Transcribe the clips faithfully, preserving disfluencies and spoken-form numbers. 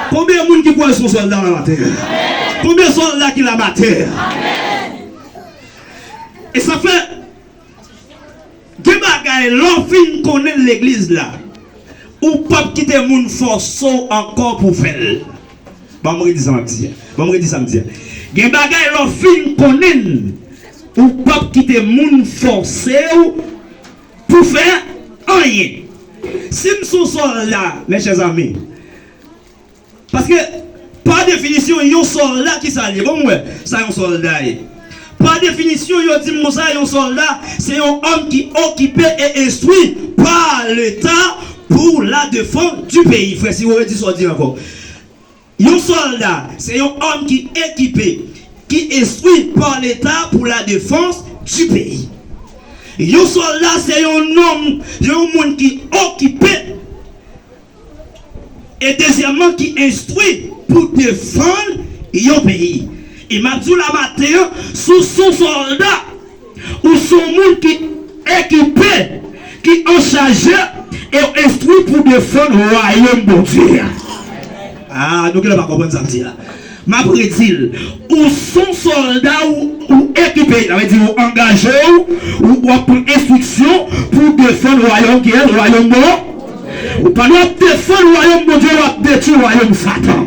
Konbyen moun ki kwè se yon sòlda la maten? Konbyen sòlda ki la maten? E sa fè, gen bagay, lè w fin konnen legliz la, ou p ap kite moun fòse w ankò pou w fè l. Ban m redi sa m ap di a. Ban m redi sa m di a. Gen bagay, lè w fin konnen l, ou p ap kite moun fòse w pou fè anyen. Si m se yon sòlda, mes chers amis, paske, pa definisyon, yon sòlda, ki sa l ye? Bon, mwen, sa yon sòlda ye. Pa definisyon, yo di m konsa, yon sòlda, se yon òm ki okipe e enstwi pa Leta pour la défense du pays. Frè, si w redi sa w di ankò. Yon sòlda, se yon òm ki ekipe, ki enstwi pa Leta pour la défense du pays. Yon sòlda, se yon nonm, yon moun ki okipe e dezyèmman, ki enstwi pou defann yon peyi. E m ap di w la maten an, si w se yon sòlda, ou se yon moun ki ekipe, ki anchaje e enstwi pou defann wayòm Bondye a. Ah, nou genlè pa konprann sa m di la. M ap redi l. Ou se yon sòlda, ou, ou ekipe, sa vle di ou angaje w, ou, w ap pran enstriksyon pou defann wayòm kiyès? Wayòm Bon-, ou pa dwe ap defann wayòm Bondye, w ap detwi wayòm Satan.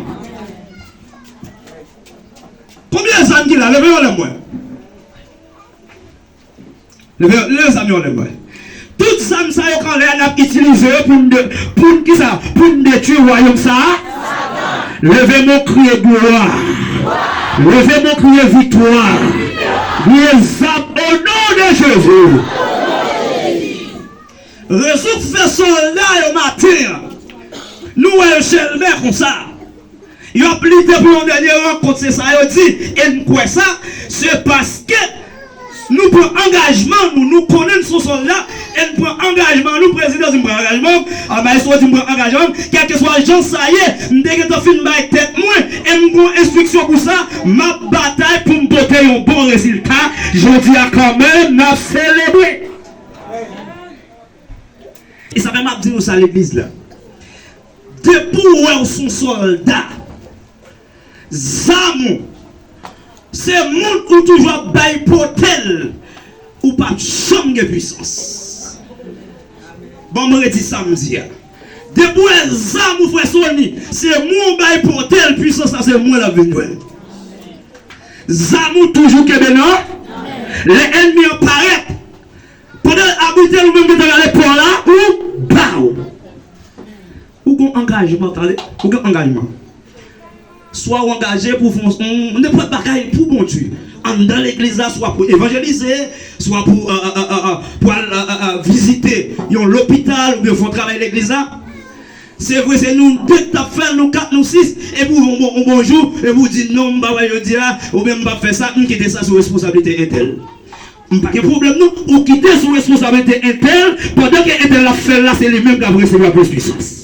Konbyen zam ki la? Leve yo lè mwen. Leve, leve zam yo lè mwen. Tout zam sa yo k anlè a, n ap itilize yo pou n de-, pou n kisa? Pou n detwi wayòm sa a. Leve men w, kriye glwa. Leve men w, kriye viktwa. Kriye zam, au nom de Jésus. Rezon k fè sòlda yo maten an, nou wè yo chèlbè konsa. Y ap lite pou yon dènye rankont, se sa yo di. E n kwè sa, se paske nou pran angajman nou, nou konnen n se yon sòlda, e n pran angajman nou. Prezidan di m pran angajman m, a, mayestwo di m pran angajman m, kèlkeswa jan sa ye, m te gentan fin bay tèt mwen, e m gen yon enstriksyon pou sa, m ap batay pou m pote yon bon rezilta. Jodi a kanmenm, n ap selebre. E sa fè m ap di nou sa, legliz la. Depi w wè w se yon sòlda, zam ou, se moun ou toujou ap bay pote l, ou p ap janm gen pwisans. Ban m redi sa m di a. Depi w wè zam ou, frè Sony, se moun w bay pote l, pwisans la se mwen l ap vin jwenn. Zam ou toujou kenbe nan. Lè ènmi an parèt, pandan l abite l, ou menm gentan rale pò la, ou ba w. Ou gon angajman, tande, ou gen angajman. Swa w angaje pou w fè yon, yon nenpòt bagay pou Bondye. Anndan legliz la, swa pou evanjelize, swa pou, euh, euh, euh, euh, euh, pou al, euh, euh, euh, vizite yon lopital oubyen fè yon travay legliz la. Se vre, se nou de k t ap fè l, nou kat, nou sis, epi w yon bon, yon bon jou, epi w di, "Non, m pa wè jodi a, oubyen m p ap fè sa, m kite sa sou responsablite entèl." M pa gen pwoblèm non, ou kite sou responsablite entèl, pandan ke entèl ap fè l la, se li menm k ap resevwa plis pwisans.